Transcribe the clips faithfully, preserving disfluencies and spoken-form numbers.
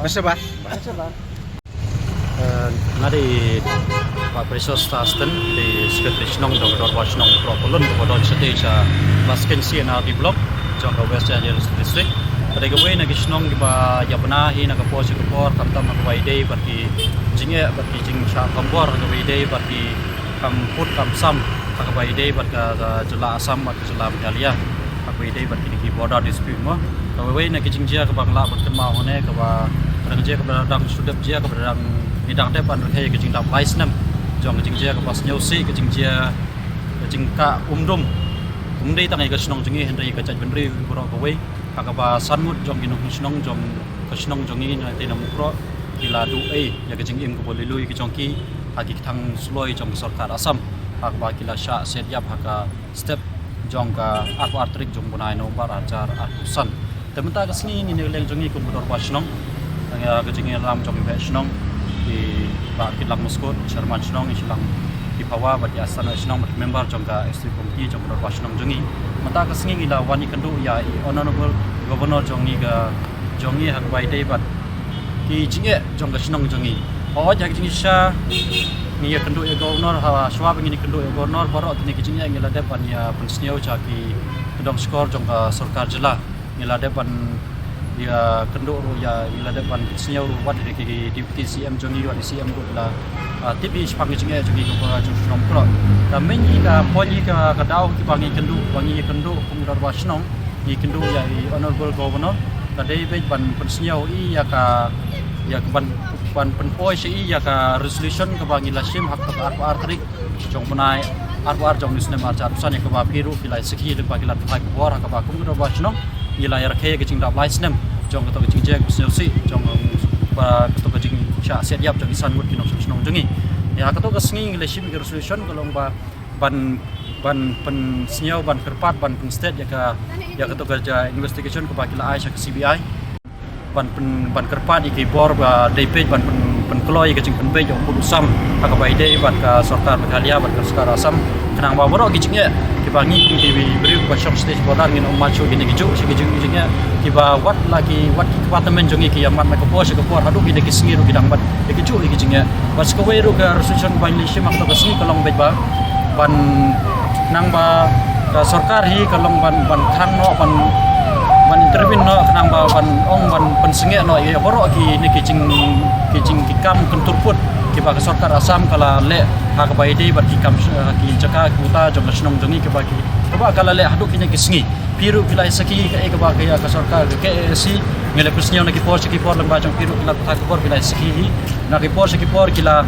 Masa ba? Masa ba? Eh, nga dei Bah Precious Thurston, dei Secretary Shnong jong ka Dorbar Shnong Mukroh Pyllun, kaba don shatei sha Baskin C and R D Block jong ka West Jaintia Hills District. Ka dei kawei na ki shnong kiba ïa bna hi na ka por sha ka por, khamtam ha kaba ïadei bad ki jingeh bad ki jingshah thombor ha kaba ïadei bad ki kam put kam sam ha kaba ïadei bad ka, ka jylla Assam bad ka jylla Meghalaya ha kaba ïadei bad kine ki border dispute mo. Kawei na ki jingjia kaba nga lah ban kynmaw hangne kaba ka dang jia kaba dang shu dep jia kaba dang, ngi dang dep ban rakhe ïa ka jingdap lai snem jong ka jingjia kaba sngewsih, ka jingjia ka jingkah umdum. Ym dei tang ïa ka shnong jong ngi hynrei ïa ka jaitbynriew baroh kawei. Ha kaba san ngut jong ki nongshong shnong jong ka shnong jong ngi na tei na Mukroh ki la duh ei ïa ka jingim kaba lui lui ka jong ki ha ki kthang suloi jong ka sorkar Assam, ha kaba ki la shah set ïap ha ka step jong ka arphew ar tarik jong u bnai November ar hajar arphew san. Te mynta ka sngi ngi na ka liang jong ngi kum ka Dorbar Shnong, ïa ka jingïalam jong i Bah Shnong, i Bah Kitlang Muskut, Chairman Shnong, i Shillong, i Phawa bad i Assistant Shnong bad member jong ka Executive Committee jong ka Dorbar Shnong jong ngi. Mynta ka sngi ngi la wan ïakynduh ïa i Honorable Governor jong ngi ka, jong ngi ha kaba ïadei bad ki jingeh jong ka shnong jong ngi. Hooid ha ka jingshisha ngi ïakynduh ïa Governor, ha shuwa ba ngin ïakynduh ïa Governor baroh kine ki jingeh ngi la dep ban ïa pynsngew sha ki dong shkor jong ka sorkar jylla. Ngi la dep ban ïakynduh ruh ïa, ngi la dep ban pynsngew ruh wat ïa ki Deputy C M jong ngi, wat ïa C M ruh la, ah, tip ïa shaphang ki jingeh jong ngi ka, jong ka shnong Mukroh. Ka mei ngi ka poi ngi ka, ka daw kiba ngi kynduh, ba ngi kynduh kum ka Dorbar Shnong, ngi kynduh ïa i Honorable Governor. Ka dei beit ban pynsngew ïa i ïa ka, ïa ka ban, ban pynpoi sha i ïa ka resolution kaba ngi la shim ha ka arphew ar tarik jong u bnai arphew ar jong u snem ar hajar arphew san, ïa kaba phi ruh phi la ïa sakhi lyngba ki lad pathai khubor ha kaba kum ka Dorbar Shnong ngi la ïa rakhe ïa ka jingdap lai snem jong kato ka jingjia kaba sngewsih jong ba kato ka jingshah set ïap jong ki san ngut ki nongshong shnong jong ngi. Ïa kato ka sngi ngi la shim ïa ka resolution ka long ba ban, ban pynsngew, ban kyrpad, ban pynsted ïa ka, ïa kato ka ja investigation kaba ki la ai sha ka C B I. Ban pyn, ban kyrpad ïa ki bor ba dei peit ban pyn, pynkloi ïa ka jingpynbeit ïa u pud u sam ha kaba ïadei bad ka sorkar Meghalaya bad ka sorkar Assam. Khnang ba baroh ki jingeh kiba ngi kum ki briew kiba shong sha border ngin ym mad shuh kine ki juh sha ki jingeh kiba wat la ki, wat ki kpa tymmen jong ngi ki ïa mad na ka por sha ka por haduh kine ki sngi ruh ki dang mad ïa ki juh ïa ki jingeh. Bad sa kawei ruh ka resolution ba ngi la shim ha kato ka sngi ka long beit ba ban, khnang ba ka sorkar hi ka long ban, ban khang noh, ban, ban intervene noh, khnang ba ban ong ban pynsangeh noh ïa baroh kine ki jing, ki jing, ki kam kyntur pud kiba ka sorkar Assam ka la leh ha kaba ïadei bad ki kam, eh, ki jaka ki kuta jong ka shnong jong ngi kiba ki, kaba ka la leh haduh kine ki sngi. Phi ruh phi la ïa sakhi kaei kaba ka ïa ka sorkar ka K A A C. Ngi la pynsngew na ki por sha ki por lyngba jong phi ruh ki lad pathai khubor phi la ïa sakhi hi. Na ki por sha ki por ki la,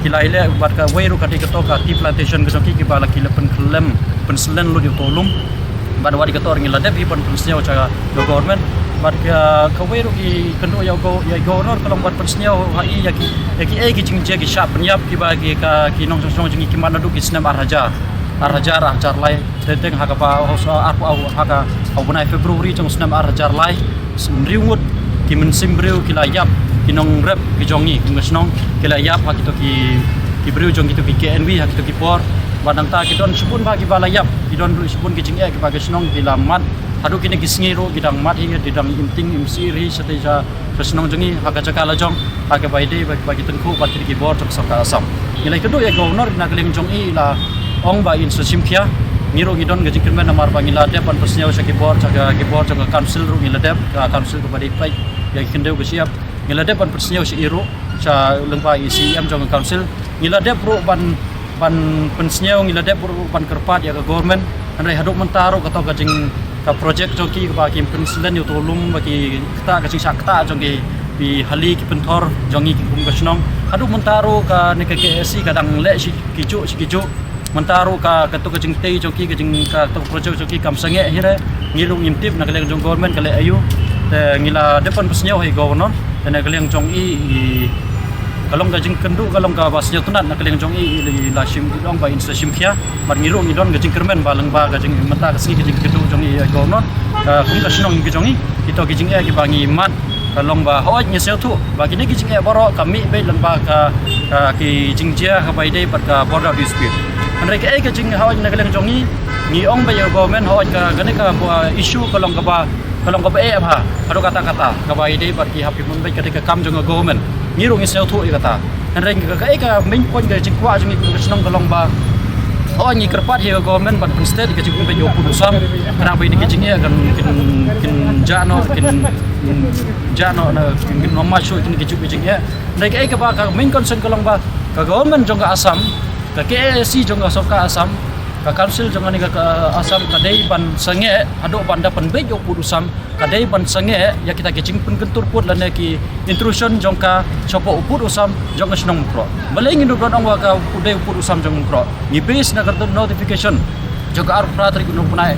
ki la ïaleh bad kawei ruh ka dei kato ka tea plantation ka jong ki kiba la ki la pynkhlem, pynslem lut ïa uto u lum. Bad wat ïa kato ruh ngi la dep hi ban pynsngew sha ka government. Bad ka, kawei ruh ki kynduh ïa u go, ïa u governor ka long ban pynsngew ha i ïa ki, ïa kiei ki jingjia ki shah pynïap kiba ki ka, ki nongshong shnong jong ngi ki mad naduh ki snem ar hajar, ar hajar, ar hajar lai. Te teng ha kaba, ha, ha, ha, ha ka, ha u bnai February jong u snem ar hajar lai, hynriew ngut ki mynsiem briew ki la ïap, ki nongrep ki jong ngi kum ka shnong, ki la ïap ha kito ki, ki briew jong kito ki K N V ha kito ki por. Bad nangta ki don shibun bha kiba la ïap, ki don ruh shibun ki jingeh kiba ka shnong ki la mad. Haduh kine ki sngi ruh ki dang mad hi, ki dang im ting im sir hi shatei sha ka shnong jong ngi ha ka jaka la jong ha kaba ïadei bad kiba ki tyngkhuh bad kine ki bor jong ka sorkar Assam. Ngi la ïakynduh ïa u governor na ka liang jong i, i la ong ba in sa shim khia. Ngi ruh ngi don ka jingkyrmen namar ba ngi la dep ban pynsngew sha ki bor, sha ka, ki bor jong ka council ruh ngi la dep, ka council kaba dei peit ïa ki khyndew ka shyiap. Ngi la dep ban pynsngew sha i ruh, sha lyngba i C E M jong ka council. Ngi la dep ruh ban, ban pynsngew, ngi la dep ruh ban kyrpad ïa ka government. Hynrei haduh mynta ruh kato ka jing, ka project jong ki kaba ki pynslem ïa uto u lum ba ki ktah, ka jingshah ktah jong ki, ki hali ki pynthor jong ngi ki kum ka shnong. Haduh mynta ruh kane ka K A A C ka dang leh shi ki juh shi ki juh. Mynta ruh ka, kato ka jingtei jong ki, ka jing, kato ka project jong ki kam sangeh hi re. Ngi ruh ngim tip na ka liang jong government ka leh aïu. Te ngi la dep ban pynsngew ha i governor. Te na ka liang jong i, i, ka long ka jingkynduh, ka long kaba sngewtynnat na ka liang jong i, i, i la shim, i ong ba in sa shim khia. Bad ngi ruh ngi don ka jingkyrmen ba lyngba ka jing, mynta ka sngi ka jingkynduh jong i, i governor. Ka kum ka shnong ka jong i, kito ki jingeh kiba ngi mad ka long ba hooid ngi sngewthuh ba kine ki jingeh baroh ka mih beit lyngba ka, ka ki jingjia kaba ïadei bad ka border dispute. Hynrei kaei ka jing, hooid na ka liang jong ngi, ngi ong ba ïa u government hooid ka, kane ka, uh, issue ka long kaba Ka long kaba eh bha haduh katta katta, kaba ïadei bad ki hap ki pynbeit, ka dei ka kam jong ka government. Ngi ruh ngi sngewthuh ïa kata. Hynrei ka, ka, ka main point ka jingkwah jong ngi kum ka shnong ka long ba, hooid ngi kyrpad ïa ka government ban pynsted ïa ka jingpynbeit ïa u pud u sam, khnang ba ïa kine ki jingeh kan, kin, kin jah noh, kin, kin jah noh, na kin, kin ym mad shuh ïa kine ki jingeh. Hynrei kaei kaba ka main concern ka long ba ka government jong ka Assam, ka K A A C jong ka sorkar Assam, ka council jong kane ka, ka Assam ka dei ban sangeh haduh ban da pynbeit ïa u pud u sam, ka dei ban sangeh ïa kita ki jingpynkyntur pud lane ki intrusion jong ka shapoh u pud u sam jong ka shnong Mukroh. Balei ngin ïoh ban ong ba ka u dei u pud u sam jong Mukroh? Ngi base na ka notification jong ka arphew phra tarik u bnai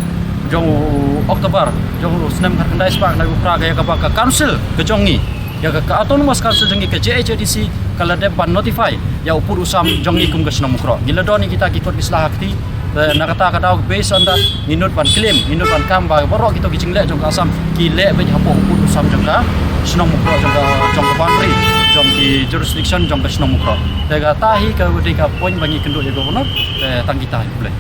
jong u October jong u snem khatkhyndai spah khyndai phew phra, ka ïa kaba ka council ka jong ngi, ïa ka, ka autonomous council jong ngi, ka J H A D C, ka la dep ban notify ïa u pud u sam jong ngi kum ka shnong Mukroh. Ngi la don ïa kita ki kot ki sla ha kti. Eh, na kata ka daw, based on that, ngi nud ban claim, ngi nud ban kam ba baroh kito ki jingleh jong ka Assam ki leh beit hapoh u pud u sam jong ka shnong Mukroh, jong ka, jong ka boundary jong ki jurisdiction jong ka shnong Mukroh. Te kata hi ka dei ka point ba ngi kynduh ïa ka governor. Te tang kita hi, khublei.